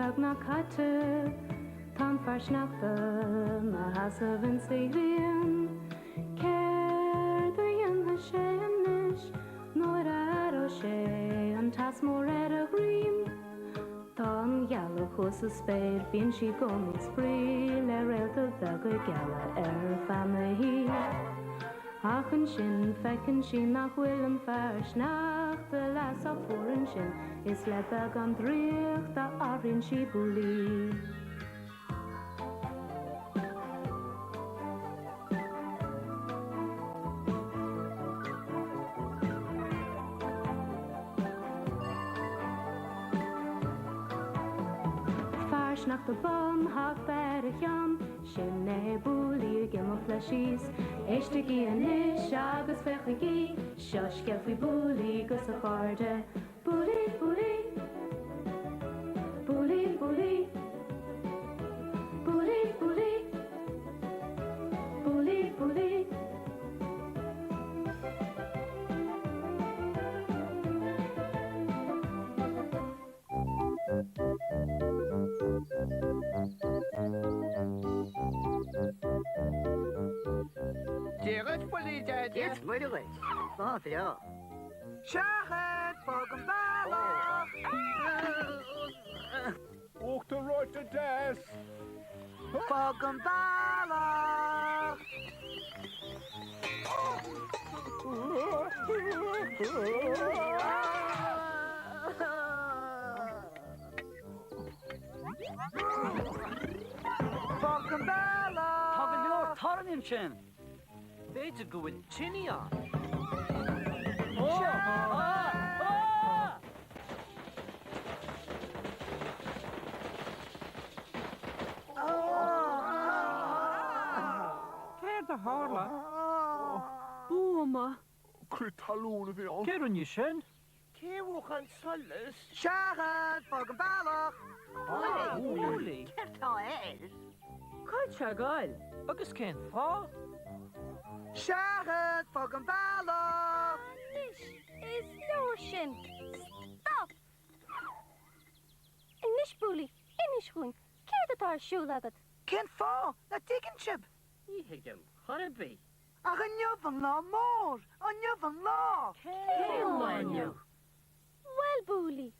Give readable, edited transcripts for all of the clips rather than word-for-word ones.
beagnach caite. Tá an fear sneachta 'na sheasamh insa ghrian. Céard a dhéanfaidh sé anois nuair a aireoidh sé an teas mór ar a dhroim? Tá an ghealach thuas sa spéir, bíonn sí i gcónaí ag spraoi le réalta beaga geala ar feadh na hoíche. Ach ansin feiceann sí nach bhfuil an fear sneachta leath sách fuar ansin is le beagán draíochta athraíonn sí Booley. Fear sneachta bán, hata ar a cheann, sin é Booley ag imeacht leis síos. Éistigí anois agus féachaigí, seo scéal faoi Booley 'gus a chairde. Booley, Booley. Booley, Booley. Booley, Booley. Booley, Booley. Dia dhuit, Buillí Deaide. Dia 's Muire dhuit. Lá bhreá. Seachain! Fág an bealach! Uachtar reoite deas! Fág an bealach! Fág an bealach! Tá go leor torainn ansin. B'fhéidir go bhfuil tine ann. Céard a tharla? Buama. Crith talún a bhí ann. Cé rinne sin? Cé a mhúch an solas? Seachain! Fág an bealach! Booley! Céard tá air? Cá bhfuil sé ag goil? Agus cén fáth? Seachain! Fág an bealach! Anois, is leor sin! Stop! Anois, Booley, inis dhúinn, céard atá ar siúl agat? Cén fáth nach dtuigeann sibh? Ní thuigim chor ar bith. Ach inniu an lá mór! Inniu an lá! Cén lá inniu? Bhuel, Booley,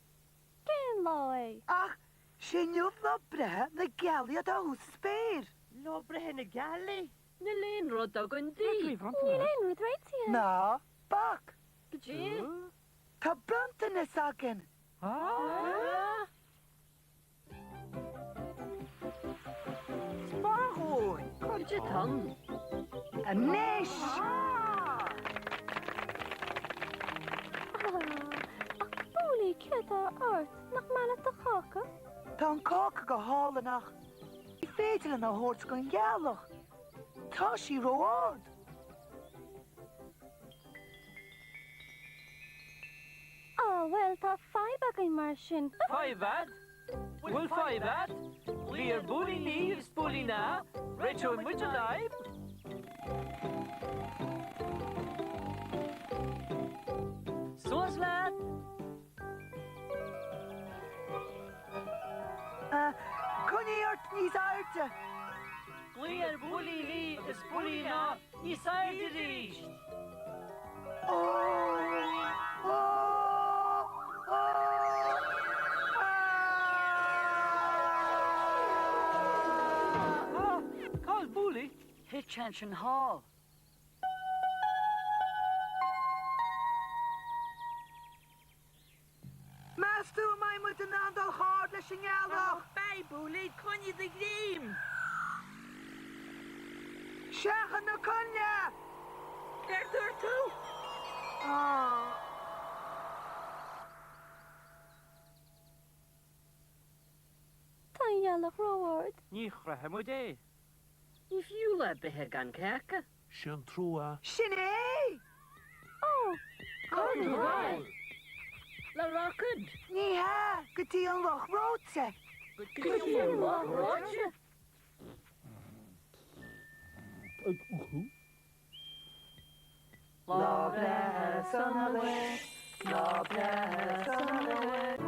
cén lá é? Ach 'sé inniu lá breithe na gealaí atá thuas sa spéir! Lá breithe na gealaí? Níl aon rud againn di. Níl aon rud réitithe. Ná bac! Goidé? Tá bronntanas againn! Ah! 'Spáin dhúinn! Cad é atá ann? Anois! Ach Booley, céard atá ort? Nach maith leat do cháca? Tá an cáca go hálainn ach ní féidir linn é a thabhairt don ghealach. Tá sí ró-ard. Á, bhuel, tá fadhb againn mar sin. Fadhb a'd? Bhfuil fadhb a'd? Glaoigh ar Booley Lee is Booley Naa, réiteoidh muid an fhadhb. Suas leat! Coinnigh ort níos airde! Glaoigh ar Booley Lee is Booley Naa níos airde arís! Ó! Ó! Ó! Á! Cá bhfuil Booley? Thit sé ansin thall. Meas tú an mbeidh muid in ann dul chomh hard leis an ngealach? Beidh, Booley, coinnigh do ghreim! Seachain na coinnle! Céard dúirt tú? Tá an ghealach ró-ard. Ní shroichfidh muid é. Ní fiú lá beatha gan cáca. Sin trua. Sin é! Ó! Cá bhfuil tú ag goil? Le roicéad? Ní hea, go dtí an Loch Reoite. Go dtí an Loch Reoite? Lá breithe sona dhuit, lá breithe sona dhuit.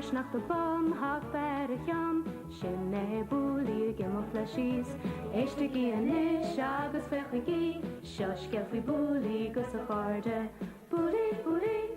sneachta bán thart ar a cheann, sin é Booley ag imeacht leis síos. Éistigí anois agus féachaigí, seo scéal faoi Booley 'gus a chairde. Booley, Booley.